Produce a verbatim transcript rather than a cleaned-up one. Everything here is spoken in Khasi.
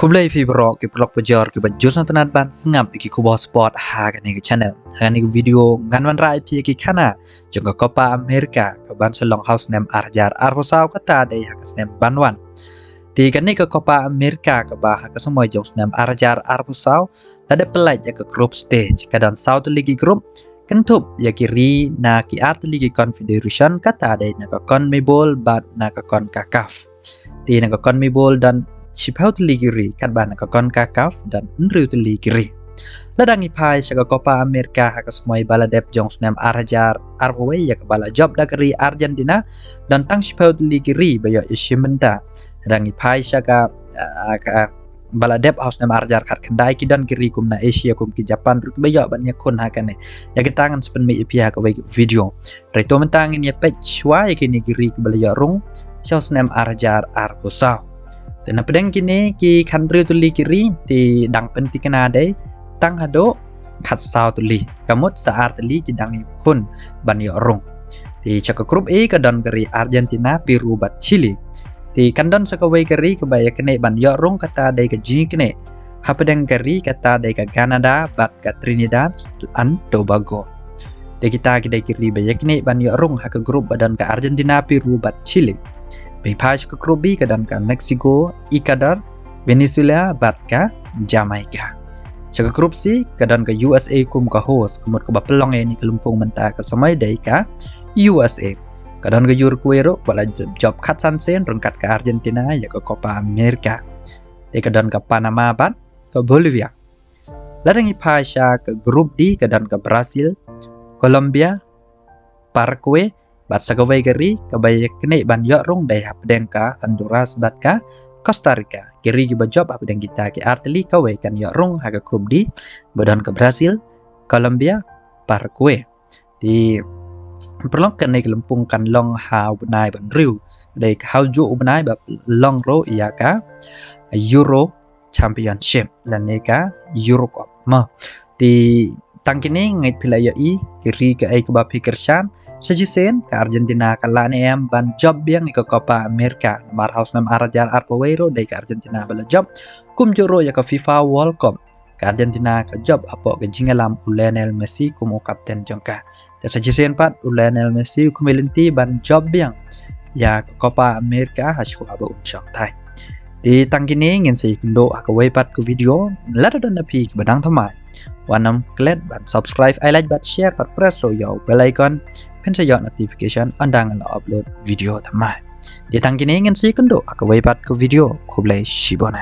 Khublei phi baroh ki paralok pajor ki ba ju sngewtynnat ban sngap ïa ki khubor sport ha kane ka channel. Ha kane ka video ngan wanrah ïa phi ïa ki khana jong ka Copa America ka ban sa long ha u snem ar hajar arphew saw kata dei ha ka snem ban wan. Te kane ka Copa America kaba ha ka samoi jong u snem ar hajar arphew saw la dep pyllait ïa ka group stage, ka don saw tylli ki group, kynthup ïa ki ri na ki ar tylli ki confederation kata dei na ka CONMEBOL bad na ka CONCACAF. Te na ka CONMEBOL don shiphew tylli ki ri, katba na ka CONCACAF don hynriew tylli ki ri. Lada ngi phai sha ka Copa America ha ka samoi ba la dep jong u snem ar hajar arphew wei ïa kaba la jop da ka ri Argentina, don tang shiphew tylli ki ri ba ïoh ïashim bynta. Lada ngi phai sha ka, ah, ka ba la dep ha u snem ar hajar khatkhyndai, ki don ki ri kum na Asia kum ki Japan ruh ki ba ïoh ban ïakhun ha kane. Ïa kita ngan sa pynmih ïa phi ha kawei ka video. Hynrei to mynta ngin ïa peit shuwa ïa kine ki ri ki ba la ïoh rung sha u snem ar hajar arphew saw. Te na pdeng kine ki khathynriew tylli ki ri te dang pynthikna dei tang haduh khatsaw tylli. Ka mut sa ar tylli ki dang ïakhun ban ïoh rung. Te sha ka group A ka don ka ri Argentina, Peru bad Chile. Te kan don sa kawei ka ri kaba ïaknieh ban ïoh rung kata dei ka jingïaknieh hapdeng ka ri kata dei ka Canada bad ka Trinidad and Tobago. Te kita ki dei ki ri ba ïaknieh ban ïoh rung ha ka group ba don ka Argentina, Peru bad Chile. Ba phai sha ka group B ka don ka Mexico, Ecuador, Venezuela bad ka Jamaica. Sha ka group C ka don ka U S A kum ka host, ka mut kaba pynlong ïa kane ka lympung mynta ka samoi dei ka U S A. Ka don ka Uruguay ruh ba la jop khatsan sien ryngkat ka Argentina ïa ka Copa America. Te ka don ka Panama bad ka Bolivia. Lada ngi phai sha ka group D ka don ka Brazil, Colombia, Paraguay bad sa kawei ka ri kaba ïaknieh ban ïoh rung dei hapdeng ka Honduras bad ka Costa Rica. Ki ri kiba jop hapdeng kita ki ar tylli kawei kan ïoh rung ha ka group D ba don ka Brazil, Colombia, Paraguay. Te paralok, kane ka lympung kan long ha u bnai ba hynriew, dei ka ha ujuh u bnai ba long ruh ïa ka Euro Championship lane ka Euro Cup mo. Te tang kine ngeit phi la ïohi ki ri kaei kaba phi kyrshan. Sa shisien ka Argentina ka lah ne em ban jop biang ïa ka Copa America, namar ha u snem ar hajar arphew wei ruh dei ka Argentina ba la jop, kumjuh ruh ïa ka FIFA World Cup ka Argentina ka jop hapoh ka jingïalam u Lionel Messi kum u kapten jong ka. Te sa shisien pat u Lionel Messi u khmih lynti ban jop biang ïa ka Copa America ha shuwa ba un shong thait. Te tang kine ngin sa ïakynduh ha kawei pat ka video. Lada don na phi kiba dang thymmai, wat nym klet ban subscribe, ai like bad share bad press ruh ïa u bell icon, phin sa ïoh notification ynda ngan la upload video thymmai. Te tang kine ngin sa ïakynduh ha kawei pat ka video. Khublei shibun.